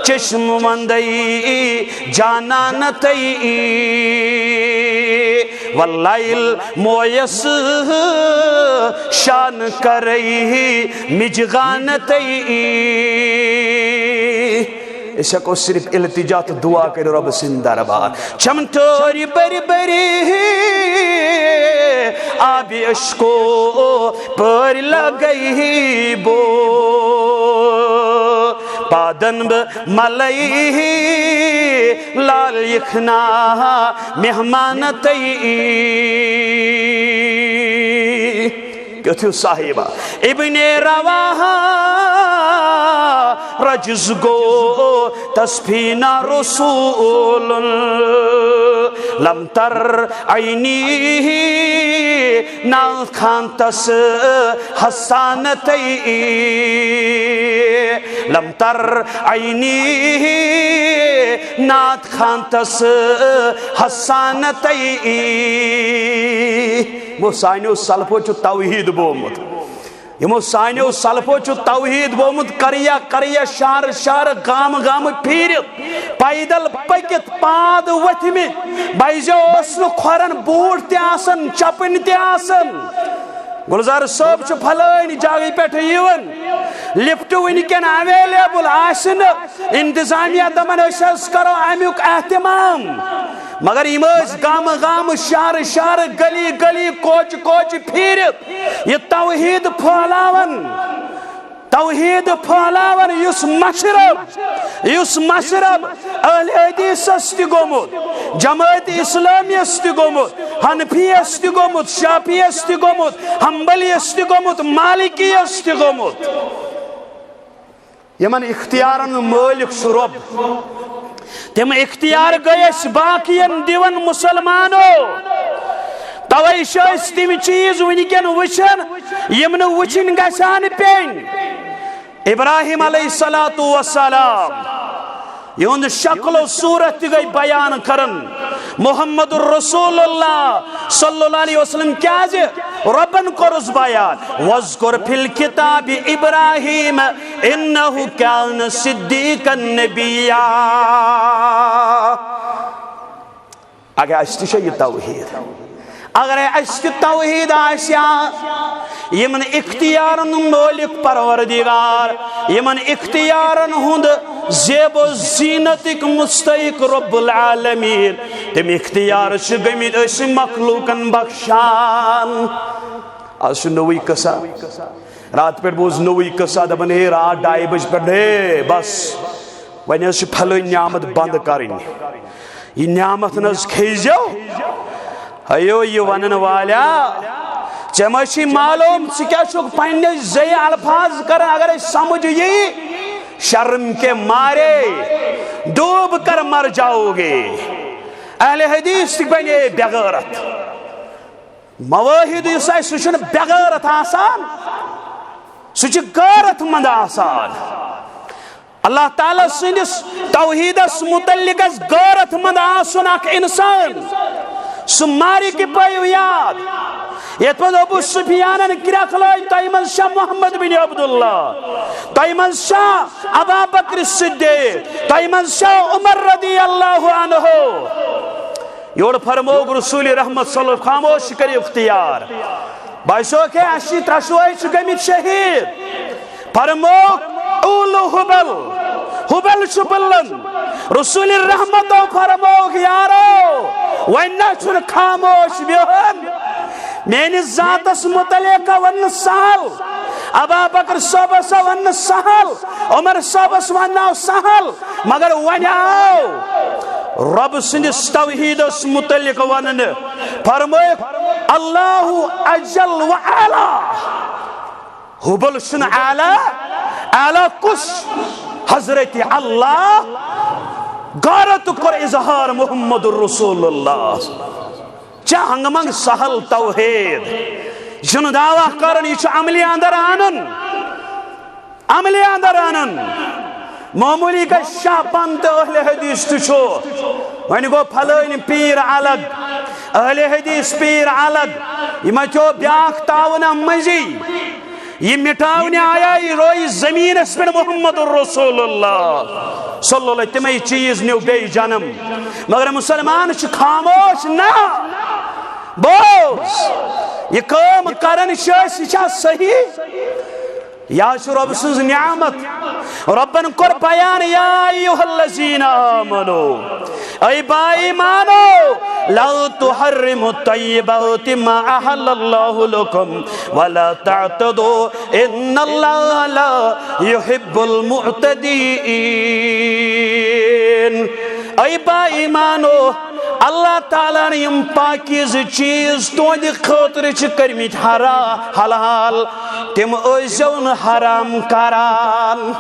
چشم وندئی جانان تئی، واللیل مویس شان کرئی مجغان تئی۔" أسۍ ہٮ۪کو صرف التجا تہٕ دعا کٔرِتھ رۄبہٕ سٕنٛدِ دربار۔ چم ٹھوری بری بری آبِ عشقو پٲرۍ لگئی بو، پادن بہٕ ملئی لال یخنا مہمان تئی۔ کیُتھ ہیوٗ صاحبہ۔ ابن رواحہ رجز گو تسفینہ رسول، لم تر عینی ناز خان تس حسان تئی، لم تر عینی ناز خان تس حسان تئی۔ یِمو سانیو سلفو چھُ توحید بومُت۔ یِمو سانیو سلفو چھُ توحید بومُت۔ کریا کریا، شہر شہر، گام گام پھیرِتھ، پیدل پٔکِتھ، پاد ؤتھمٕتۍ۔ بایزیو اوس نہٕ کھۄرن بوٗٹھ تہِ آسان، چپٕنۍ تہِ آسان۔ گلزار صٲب چھُ فلٲنۍ جایہِ پٮ۪ٹھ یِوان، لفٹ وٕنکٮ۪ن اویلیبل آسہِ نہٕ، انتظامیہ دپان أسۍ حظ کرو امیُک اہتمام، مگر یِم ٲسۍ گامہٕ گامہٕ، شہرٕ شہرٕ، گلی گلی، کوچہِ کوچہِ پھیٖرِتھ یہِ توحید پھٔہلاوان، توحید پھٔہلاوان۔ یُس مشرب، یُس مشرب اہل حدیثس تہِ گوٚمُت، جماعت اسلامیس تہِ گوٚمُت، حنفیس تہِ گوٚمُت، شافعیس تہِ گوٚمُت، حنبلیس تہِ گوٚمُت، مالکیس تہِ گوٚمُت۔ یِمن اختیارن مٲلِک چھُ رۄب، تِم اختیار گٔے أسۍ باقین دِوان مسلمانو۔ توے چھِ أسۍ تِم چیٖز وٕنکٮ۪ن وٕچھان، یِم نہٕ وٕچھِنۍ گژھان پیٚنۍ۔ ابراہیم علیہ الصلوۃ والسلام، یِہُنٛد شکل و صورت تہِ گٔے بیان کران۔ محمد رسول اللہ صلی اللہ علیہ وسلم، کیازِ؟ رۄبن کوٚرُس بیان، "واذکر فی الکتاب ابراہیم انہ کان صدیقا نبیا۔" اگر اسہِ تہِ چھےٚ یہِ توحید، اگر اسہِ تہِ توحید آسہِ ہا، یِمن اختیارن مٲلِک پروردگار، یِمن اختیارن ہُنٛد زیب و زینتٕکۍ مستحق رب العالمین، تِم اختیار چھِ گٔمٕتۍ أسۍ مخلوقن بخشان۔ از چھُ نوٚوُے قصہ، راتہٕ پٮ۪ٹھ بوٗز نوٚوُے قصہ، دپان، "ہے، راتھ ڈاے بجہِ پٮ۪ٹھ، ہے، بس، وۄنۍ حظ چھِ پھلٲنۍ نعمت بنٛد کرٕنۍ، یہِ نعمت نہ حظ کھیٚیہِ زیو۔" ہیو یہِ ونن والیا، ژےٚ ما چھی معلوم، ژٕ کیٛاہ چھُکھ پننہِ زیہِ الفاظ کران؟ اگر اسہِ سمجھ یی، شرم کے مارے ڈوب کر مر جاؤ گے۔ اہل حدیث تہِ بنے بے غیرت۔ موحد یُس آسہِ، سُہ چھُنہٕ بے غیرت آسان، سُہ چھُ غیرت مند آسان۔ اللہ تعالیٰ سٕنٛدِس توحیٖدس متعلق گژھِ غیرت مند آسُن اکھ انسان۔ سُہ مارِ کہِ پٲیِو یاد، یتھ منٛز ابو سفیانن کرٛکھ لٲج، تۄہہِ منٛز چھا محمد بن عبداللہ، تۄہہِ منٛز چھا ابا بکر صدیق، تۄہہِ منٛز چھا عمر رضی اللہ عنہ؟ یورٕ فرمووُکھ رسول رحمت صلی اللہ علیہ وسلم، خاموش کٔرِو اختیار۔ باسیو کہ اَسہِ چھِ ترٛشوے چھِ گٔمٕتۍ شہیٖد۔ فرمووُکھ، "اولو ہبل، ہبل چھُ بُلن۔" رسول رحمتو فرمووُکھ، "یارو، وۄنۍ نہ چھُنہٕ خاموش بِہُن۔ میٲنِس ذاتس متعلق وننہٕ سہل، ابا بکر صٲبس وننہٕ سہل، عمر صٲبس ونناو سہل، مگر وۄنۍ آو رۄب سٕنٛدِس توحیٖدس متعلق وننہٕ۔" فرمٲیِکھ، "اللہ اجل و اعلیٰ۔" ہبل چھُنہٕ اعلیٰ، اعلیٰ کُس؟ حضرت اللہ۔ غیرت کوٚر اظہار محمد رسول اللہ۔ چا ہنگ منگ سہل توحید۔ یہِ چھُنہٕ دعویٰ کرُن، یہِ چھُ عملی اندر انُن۔ عملی اندر انُن۔ معمولی کا شاہ پن تہٕ اہل حدیث تہِ چھُ۔ وۄنۍ گوٚو پھلٲنۍ پیٖر الگ، اہل حدیث پیٖر الگ۔ یہِ ما چھُ بیاکھ تعاوُن اَمہِ مٔنٛزی؟ یہِ مٹاونہِ آیا، یہِ رویہِ زمینس پٮ۪ٹھ محمد رسول اللہ صلی اللہ علیہ، تِمے چیٖز نیو بیٚیہِ جنم۔ مگر مسلمان چھِ خاموش، نہ۔ بوز، یہِ کٲم کران چھِ أسۍ، یہِ چھا صحیح؟ یا چھُ رۄب سٕنٛز نعمت۔ رۄبن کوٚر بیان، یا ایھا الذین آمنو، اے با ایمانو، لا تحرموا طیبات ما احل اللہ لکم ولا تعتدوا ان اللہ لا یحب المعتدین۔ اے با ایمانو، اللہ تعالیٰ ہن یِم پاکیزٕ چیٖز تُہنٛدِ خٲطرٕ چھِ کٔرمٕتۍ حرا-، حلال، تِم ٲسۍزیو نہٕ حرام کران۔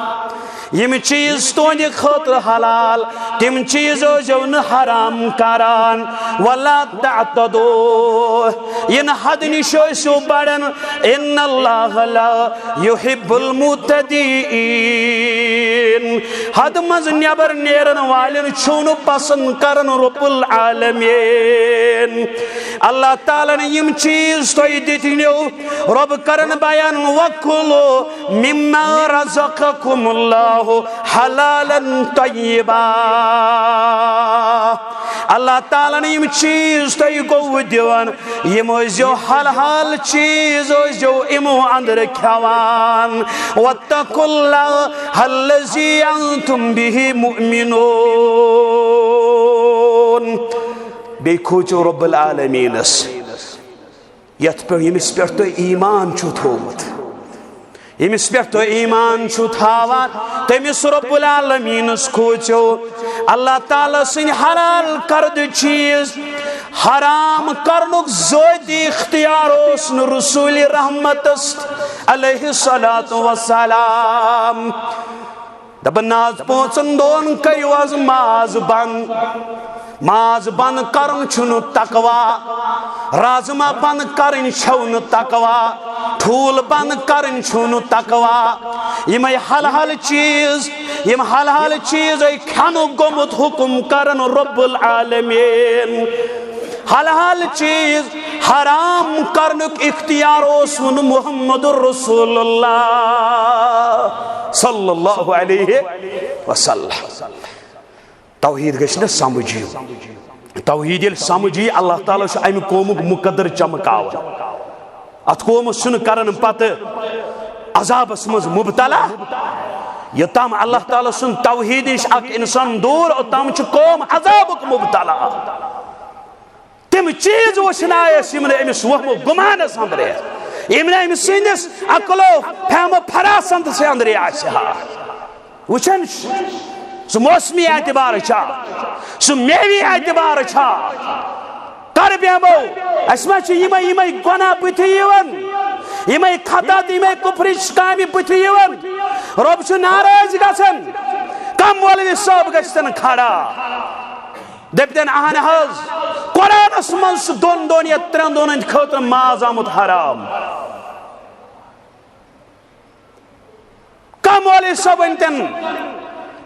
یِم چیٖز تُہنٛدِ خٲطرٕ حلال، تِم چیٖز ٲسۍزیو نہٕ حرام کران۔ ولا تعتدوا، یِنہٕ حد نِش ٲسِو بڑان۔ ان اللہ لا یحب المعتدین، حد منٛز نٮ۪بر نیرن والٮ۪ن چھُو نہٕ پسند کران رب العالمین۔ اللہ تعالیٰ ہن یِم چیٖز تۄہہِ دِتۍ نیو، رۄب کرن بیان، وکلوا مما رزقکم اللہ حلالا طیبا۔ اللہ تعالیٰ ہن یِم چیٖز تۄہہِ گوٚو دِوان، یِم ٲسۍزیو حلال چیٖز ٲسۍزیو یِمو اندرٕ کھٮ۪وان۔ واتقوا اللہ الذی انتم بہ مؤمنون۔ بیٚیہِ کھوٗژِو رب العالمینس، یتھ پٮ۪ٹھ، ییٚمِس پٮ۪ٹھ تۄہہِ ایمان چھُو تھوٚومُت، ییٚمِس پٮ۪ٹھ تُہۍ ایمان چھِو تھاوان، تٔمِس رب العالمینس کھوژِو۔ اللہ تعالیٰ سٕنٛدۍ حلال کردٕ چیٖز حرام کرنُک ذٲتی اختیار اوس نہٕ رسول رحمتس علیہ الصلوۃ والسلام۔ دپان، نہ حظ، پانٛژن دۄہن کٔرِو حظ ماز بنٛد۔ ماز بنٛد کرُن چھُنہٕ تقوا، رازما بنٛد کرٕنۍ چھَو نہٕ تقوا، ٹھوٗل بنٛد کرٕنۍ چھُنہٕ تقوا۔ یِمے حلحل چیٖز، یِم حلحل چیٖزے کھٮ۪نُک گوٚمُت حُکم کرن رب العالمین۔ حلحل چیٖز حرام کرنُک اختیار اوسُن محمد رسول اللہ صلی اللہ علیہ وسلم۔ توحید گژھِ نہ سمجھ یُن۔ توحید ییٚلہِ سمجھ یی، اللہ تعالیٰ چھُ امہِ قومُک مقدر چمکاوان۔ اتھ قومس چھُنہٕ کران پتہٕ عذابس منٛز مبتلا۔ یوٚتام اللہ تعالیٰ سُنٛد توحید نِش اکھ انسان دوٗر، اوٚتام چھُ قوم عذابُک مبتلا۔ تِم چیٖز وٕچھناوٮ۪س یِم نہٕ أمِس وہمہٕ گُمانس اندرے، یِم نہٕ أمۍ سٕنٛدِس عقل و فہم و فراسند سے اندرے آسہِ ہا۔ وٕچھان چھُ، سُہ موسمی اعتبار چھا، سُہ میوی اعتبار چھا؟ کر بیمو، اسہِ ما چھِ یِمے یِمے گۄناہ بٕتھِ یِوان، یِمے خطا تہٕ یِمے کفرٕچ کامہِ بٕتھِ یِوان۔ رۄب چھُ ناراض گژھان۔ کم مولوی صٲب گژھتن کھڑا، دٔپتن، اہن حظ، قرآنس منٛز چھُ دۄن دۄہن یا ترٛٮ۪ن دۄہن ہٕنٛدِ خٲطرٕ ماز آمُت حرام۔ کم مولوی صٲب ؤنتن،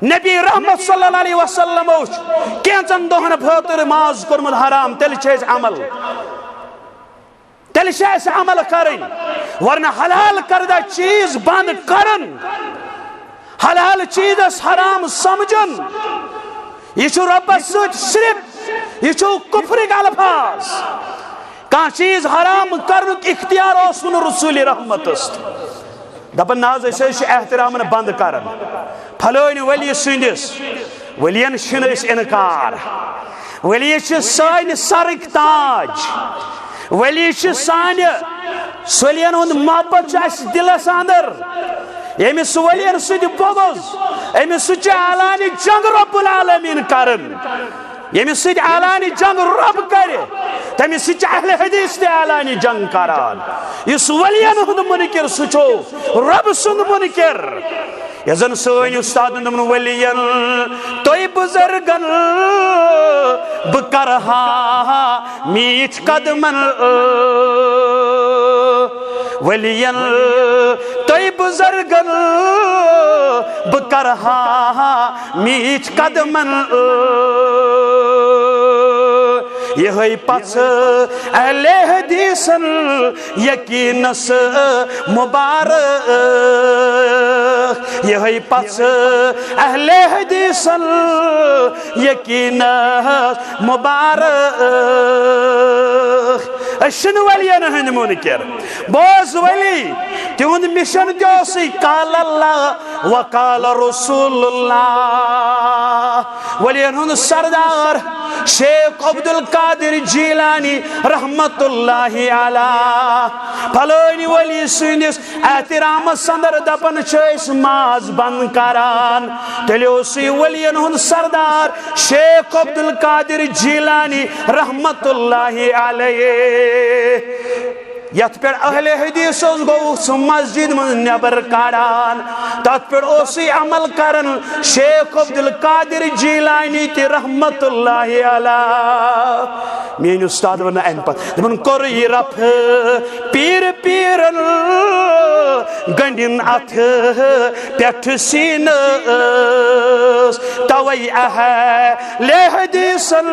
نبی رحمت صلی اللہ علیہ وسلم اوس کینٛژن دۄہن خٲطرٕ ماز کوٚرمُت حرام، تیٚلہِ چھِ أسۍ عمل، تیٚلہِ چھِ اَسہِ عمل کرٕنۍ، ورنہ حلال کردہ چیٖز بنٛد کرُن، حلال چیٖزس حرام سمجھُن، یہِ چھُ رۄبس سۭتۍ شرک، یہِ چھُ کفرٕکۍ الفاظ۔ کانٛہہ چیٖز حرام کرنُک اختیار اوس نہٕ رسول رحمتس۔ دپان، نہ حظ، أسۍ حظ چھِ احترامن بنٛد کران۔ پھلٲنۍ ولی سٕنٛدِس ولین چھِنہٕ أسۍ انکار۔ ولی چھِ سانہِ سرٕکۍ تاج۔ ولی چھِ سانہِ سُلین ہُنٛد محبت چھُ اَسہِ دِلس اندر۔ ییٚمِس ولین سۭتۍ بغض، أمِس سۭتۍ چھِ اعلانِ جنگ رب العالمین کران۔ ییٚمِس سۭتۍ اعلانِ جنگ رب کرِ، تٔمِس سۭتۍ چھِ اہل حدیث تہِ اعلانِ جنگ کران۔ یُس ولین ہُنٛد منکر، سُہ چھُ رب سُنٛد منکر۔ یۄس زن سٲنۍ استادن دوٚپُن، ولین تۄہہِ بُزرگن بہٕ کرٕ ہا میٖٹھۍ قدمن، ولین تۄہہِ بُزرگن بہٕ کرٕ ہا میٖٹھۍ قدمن۔ یِہوٚے پژھ اہل حدیثن یقینس مبارک، یِہوٚے پژھ اہل حدیثن یقینس مبارک۔ أسۍ چھِنہٕ ولین ہٕنٛدۍ منکر۔ بوز ولی، تِہُنٛد مشن تہِ اوسُے قال اللہ وقال رسول اللہ۔ ولین ہُنٛد سردار شیخ عبدالقادر جیلانی رحمت اللہ علیہ، پھلٲنۍ ولی سٕنٛدِس احترامس اندر دپان چھِ أسۍ ماز بنٛد کران۔ تیٚلہِ اوسُے ولین ہُنٛد سردار شیخ عبدالقادر جیلانی رحمت اللہ علیہ، یتھ پٮ۪ٹھ اہل حدیث اوس، گوٚو سُہ مسجد منٛز نٮ۪بر کڑان، تتھ پٮ۪ٹھ اوسُے عمل کران شیخ عبدالقادر جیلانی تہِ رحمت اللہ علیہ۔ میٲنۍ استاد ونان امہِ پتہٕ، دپان، کوٚر یہِ رفع پیٖر پیٖرن گنڈِن اتھ پٮ۪ٹھ سیٖنس، توے اہل حدیثن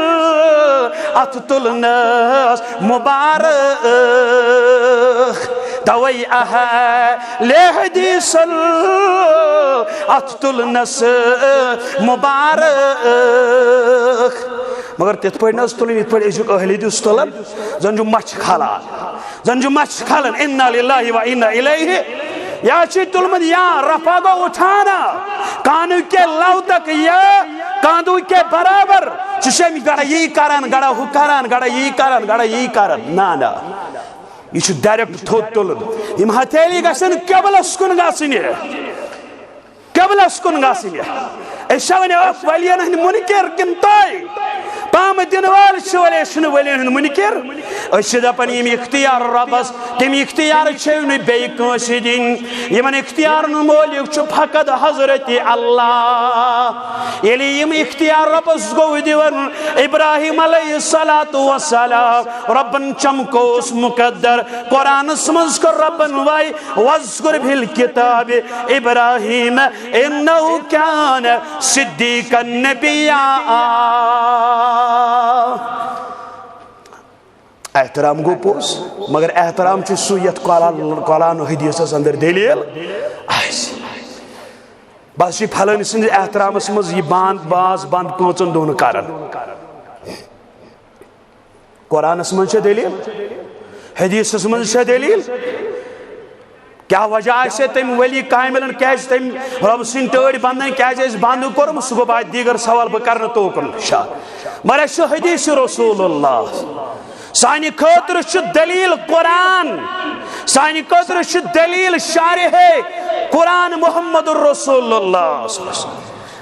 اتھ تُلنس مبارک، توے اہل حدیثن اتھ تُلنس مبارک۔ مگر تِتھ پٲٹھۍ نہ حظ تُلٕنۍ یِتھ پٲٹھۍ أزیُک اہل حدیث تُلان، زن چھُ مچھِ کھلان، زن چھُ مچھِ کھلان، انا للہ و انا الیہ۔ یا چھُ تُلمُت یا رفع گوٚو اٹھانا، کانو کے لو تک یا کاندو کے برابر۔ سُہ چھُ أمِس گڑا یی کران، گڑا ہُہ کران، گڑا یی کران، گڑا یی کران۔ نہ، نہ۔ یہِ چھُ ڈائریکٹ تھوٚد تُلُن۔ یِم ہتھیلی گژھن قبلس کُن گژھٕنۍ۔ قبلس کُن گژھٕنۍ۔ أسۍ چھا وۄنۍ اکھ ولین ہٕنٛدۍ منکر کِنہٕ تُہۍ؟ پامہٕ دِنہٕ وٲلۍ چھِ ولے، أسۍ چھِنہٕ ولین ہٕنٛدۍ منکر۔ أسۍ چھِ دَپان، یِم اختیار رۄبَس، تِم اختیار چھِو نہٕ بیٚیہِ کٲنٛسہِ دِنۍ۔ یِمَن اختیارَن مٲلِک چھُ فقط حضرت اللہ۔ ییٚلہِ یِم اختیار رۄبَس گوٚو دِوان، ابراہیم علیہ الصلوۃ والسلام، رۄبَن چمکوس مقدر۔ قرآنَس منٛز کوٚر رۄبَن وحی، "واذکر فی الکتاب ابراہیم انہ کان صدیقا نبیا۔" احترام گوٚو پوٚز، مگر احترام چھُ سُہ یَتھ قرآن، قرآن و حدیثس اندر دلیل آسہِ۔ بس چھِ پھلٲنۍ سٕنٛدِس احترامس منٛز یہِ بند، باز بند پانٛژن دۄہن کران۔ قرآنس منٛز چھےٚ دلیل، حدیثس منٛز چھےٚ دلیل۔ کیٛاہ وجہ آسہِ تٔمۍ ولی کاملن، کیٛازِ تٔمۍ رۄب سٕنٛدۍ ٹٲٹھۍ بنٛدن کیٛازِ آسہِ بنٛد کوٚرمُت؟ سُہ گوٚو بعد دیٖگر سوال، بہٕ کرٕ نہٕ توکُن شاہ۔ مگر اَسہِ چھُ حدیث رسول اللہ۔ سانہِ خٲطرٕ چھُ دلیل قرآن، سانہِ خٲطرٕ چھُ دلیل شارح قرآن محمد رسول اللہ۔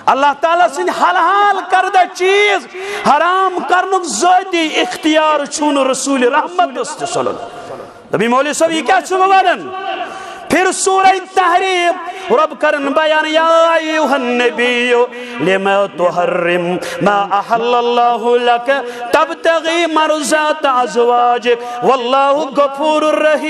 اللہ تعالیٰ سٕنٛدۍ حلال کردہ چیز حرام کرنُک ذٲتی اختیار چھُنہٕ رسول رحمتس تہِ صلی اللہ۔ دپی مولوی صٲب، یہِ کیٛاہ چھُ وَنان؟ پھر سورہ تحریم، رب کرن بیان، یا ایھا النبی لم تحرم ما احل اللہ لک تبتغی مرضات ازواجک واللہ غفور رحیم۔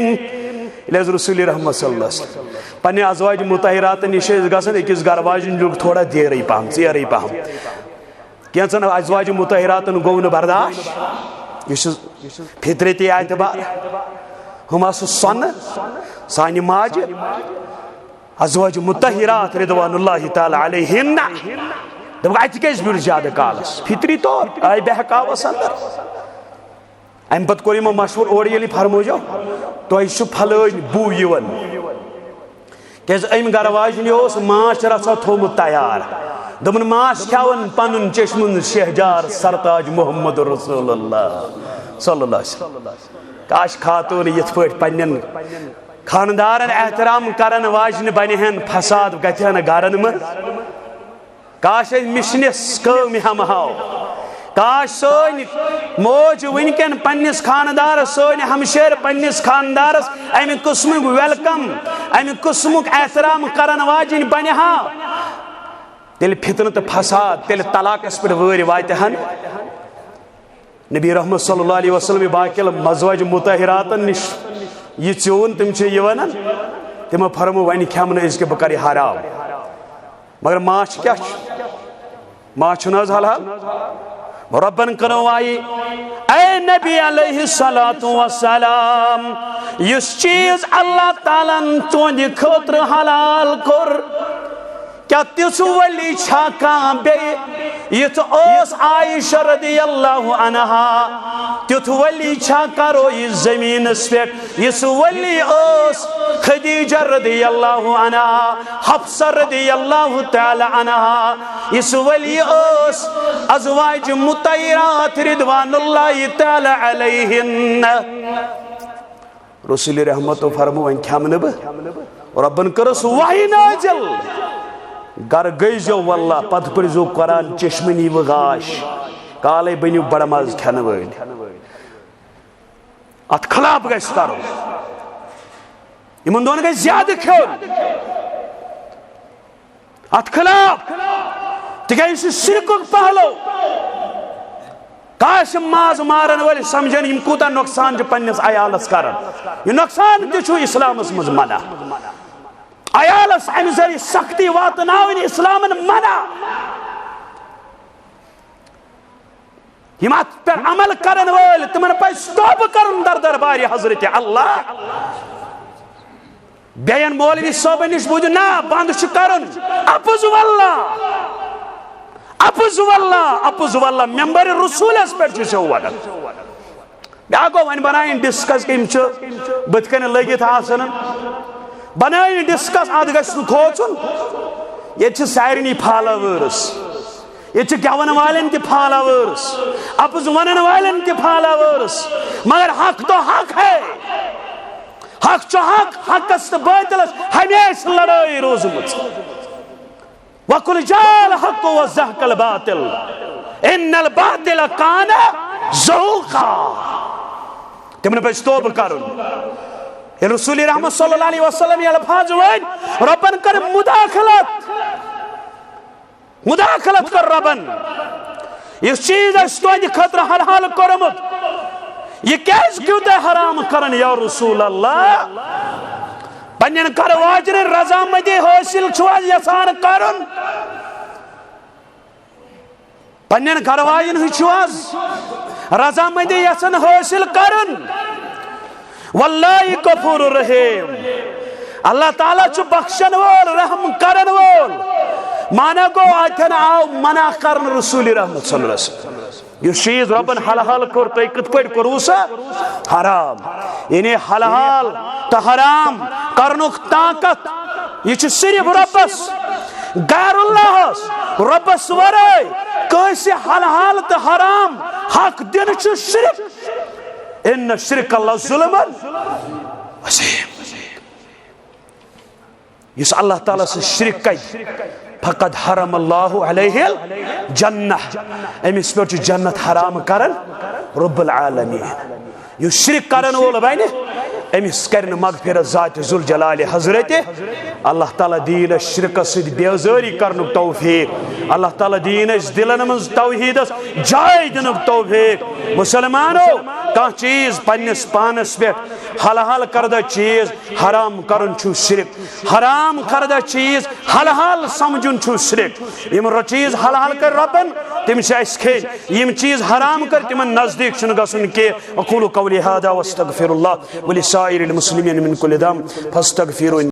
ییٚلہِ حض رسول رحمت صلی اللہ علیہ وسلم پننہِ ازواج مطہراتن نِش ٲسۍ گژھان، أکِس گرٕ واجنہِ لیوٚکھ تھوڑا دیرٕے پہم، ژیرٕے پہم۔ کینٛژن ازواج مطہراتن گوٚو نہٕ برداش، یہِ چھُ فطرتی اعتبار۔ ہُم آسہٕ سۄنہٕ، سانہِ ماجہِ، ازواج مطہرات رضوان اللہ تعالیٰ علیہن۔ دوٚپُکھ، اتہِ کیٛازِ بیوٗٹھ زیادٕ کالس؟ فطری طور آے بہکاوس اندر۔ امہِ پتہٕ کوٚر یِمو مشورٕ اورٕ ییٚلہِ فرمٲیو، تۄہہِ چھُ پھلٲنۍ بُو یِوان۔ کیٛازِ أمۍ گرٕ واجنہِ اوس ماچھ رژھا تھوٚومُت تیار۔ دوٚپُن، ماچھ کھٮ۪وان پنُن چشمُن شہجار سرتاج محمد رسول اللہ صلی اللہ علیہ وسلم۔ کاش خاتوٗن یِتھ پٲٹھۍ پننٮ۪ن خاندارن احترام کرن واجنہِ بنہِ ہن، فساد گژھِ ہا نہٕ گرن منٛز۔ کاش أسۍ مِشنِس کٲم ہٮ۪مہٕ ہاو۔ کاش سٲنۍ موج وٕنکٮ۪ن پننِس خاندارس، سٲنۍ ہمشیر پننِس خاندارس امہِ قٕسمُک welcome، امہِ قٕسمُک احترام کرن واجِنۍ بنہِ ہا۔ تیٚلہِ فتنہٕ تہٕ فساد، تیٚلہِ طلاقس پٮ۪ٹھ وٲرۍ واتہِ ہن۔ نبی رحمت صلی اللہ علیہ وسلم باقی مزواج مطہراتن نِش یہِ ژیوٗن، تِم چھِ یہِ ونان، تِمو فرمو، وۄنۍ کھٮ۪مہٕ نہٕ أزکہِ، بہٕ کرٕ یہِ حرام۔ مگر ماچھ کیٛاہ چھُ؟ ماچھ چھُنہٕ حظ حلال؟ رۄبن کٔرٕن وحی، اے نبی علیہ الصلوۃ والسلام، یُس چیٖز اللہ تعالیٰ ہن تُہنٛدِ خٲطرٕ حلال کوٚر، کیٛاہ تیُتھ ولی چھا کانٛہہ بیٚیہِ؟ یُتھ اوس عائشہ رضی اللہ عنہا، تیُتھ ولی چھا کرو یہِ زمینس پٮ۪ٹھ؟ یُس ولی اوس خدیجہ رضی اللہ عنہا، حفصہ رضی اللہ تعالی عنہا، یُس ولی اوس ازواج مطہرات رضوان اللہ تعالی علیہن۔ رسول رحمت فرمو، وۄنۍ کھٮ۪مہٕ نہٕ بہٕ۔ رۄبن کٔرٕس وحی نٲزِل، گرٕ گٔژھۍزیو واللہ، پتہٕ پٔرۍزیو قرآن، چشمہٕ نیٖوٕ گاش، کالے بٔنِو بڑٕ ماز کھٮ۪نہٕ وٲلۍ۔ اتھ خلاف گژھِ کرُن۔ یِمن دۄن گژھِ زیادٕ کھیوٚن۔ اتھ خلاف، تِکیازِ یہِ چھُ شرکُک پہلو۔ کٲنٛسہِ ماز مارن وٲلۍ سمجھن، یِم کوٗتاہ نۄقصان چھِ پننِس عیالس کران۔ یہِ نۄقصان تہِ چھُ اسلامس منٛز منع۔ عیالس امہِ ذٔریعہٕ سختی واتناوٕنۍ اسلامن منع۔ یِم اتھ پٮ۪ٹھ عمل کرن وٲلۍ، تِمن پزِ توبہٕ کرُن در دربارِ حضرت اللہ۔ بیٚین مولوی صٲبن نِش بوٗزِو، نہ، بنٛد چھُ کرُن۔ اپُز واللہ، اپُز واللہ، اپُز واللہ، ممبر رسولس پٮ۪ٹھ چھُ سُہ ونان۔ بیٛاکھ گوٚو، وۄنۍ بناوٕنۍ ڈسکس، کہِ یِم چھِ بٕتھِ کنہِ لٔگِتھ آسان۔ بناوٕنۍ ڈسکس، اتھ گژھِ نہٕ کھوژُن۔ ییٚتہِ چھِ سارنٕے فالوٲرٕس۔ ییٚتہِ چھِ گٮ۪وَن والٮ۪ن تہِ فالوٲرٕس، اَپُز وَنَن والٮ۪ن تہِ فالوٲرٕس، مگر حق تو حق ہے، حق چھُ حق، حقس تہٕ باطلس ہمیشہِ لڑٲے روٗزمٕژ۔ وقل جاء الحق وزهق الباطل ان الباطل کان زہوقا۔ تِمن پزِ توبہٕ کرُن۔ ییٚلہِ رسول رحمت صلی اللہ علیہ وسلم یہِ الفاظ ؤنۍ، رۄبن کٔر مداخلت، مداخلت کٔر رۄبن۔ یُس چیز اسہِ تُہنٛدِ خٲطرٕ حلال کوٚرمُت، یہِ کیازِ کیو تۄہہِ حرام کران یا رسول اللہ؟ پننٮ۪ن گرٕ واجنٮ۪ن رضامندی حٲصِل چھِو حظ یژھان کرُن؟ پننٮ۪ن گرٕ واجنٮ۪ن ہٕنٛز چھِو حظ رضامندی یژھان حٲصِل کرُن؟ واللہ غفور رحیم۔ اللہ تعالیٰ چھُ بخشن وول، رحم کرن وول۔ معنی گوٚو، اتٮ۪ن آو منع کرنہٕ رسول رحمت صلی اللہ علیہ وسلم۔ یُس چیز رۄبن حلال کوٚر، تۄہہِ کِتھ پٲٹھۍ کوٚروٕ سُہ حرام؟ یعنی حلال تہٕ حرام کرنُک طاقت، یہِ چھُ صرف رۄبس، غیر اللہس، رۄبس ورٲے کٲنٛسہِ حلال تہٕ حرام حق دِنہٕ چھُ شرک۔ ان الشرک لظلم عظیم۔ یُس اللہ تعالیٰ سۭتۍ شرک کرِ، فقد حرم اللہ علیہ الجنہ، أمِس پٮ۪ٹھ چھُ جنت حرام کران رب العالمین۔ یُس شرک کرن وول بنہِ، أمِس کرِ نہٕ مغفرت ذات ذوالجلال حضرت۔ اللہ تعالیٰ دِیِن اَسہِ شرکس سۭتۍ بیزٲری کرنُک توفیق۔ اللہ تعالیٰ دِیِن اَسہِ دِلن منٛز توحیدس جاے دِنُک توفیق۔ مسلمانو، کانٛہہ چیز پننِس پانس پٮ۪ٹھ حلال کردہ چیز حرام کرُن چھُ شرک۔ حرام کردہ چیز حلال سمجھُن چھُ شرک۔ یِم چیز حلال کٔرۍ رۄبن، تِم چھِ اَسہِ کھیٚنۍ۔ یِم چیز حرام کٔرۍ، تِمن نزدیٖک چھُنہٕ گژھُن کینٛہہ۔ اقول قولی هذا واستغفر الله ولسائر المسلمين من كل ذنب فاستغفروه۔